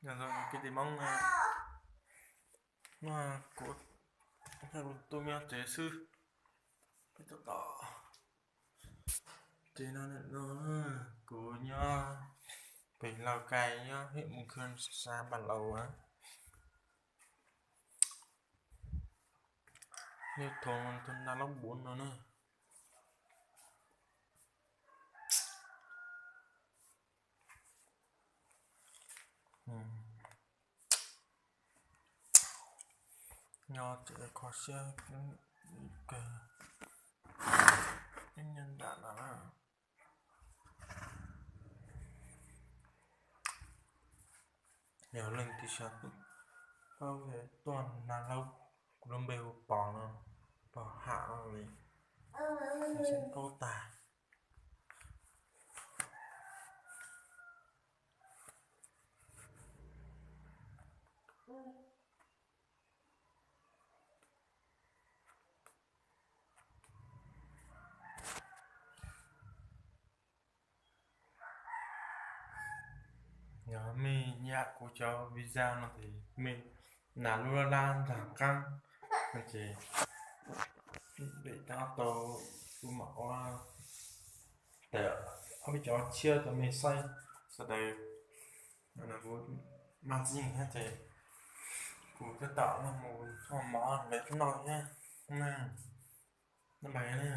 Kwv tij Hmoob, kuv tuaj nyob tsev xwb, peb tuaj tom tsev no no, kuv nyob pem Lauj Kai, nyob hib mus khw sa npam laus na. Yog thaum thaum nag laub npuv no na. Nyob tsev kho siab kawg, ib nyuag nram no na. Yog leej twg xav tuaj nag laub, kuv lub npe hu Pov no, Pov Ham no li, paub tag. Yog mej nyiam kuv cov video no ces mej nas lub laj laj nrog qaab no ces peb tab tau kuv mam ua tawm ob peb cov tshiab rau mej saib sawv daws. Kuv mas txij thiab ces kuv tab tom mus tho mov lawv noj thiab na. Noj mas na.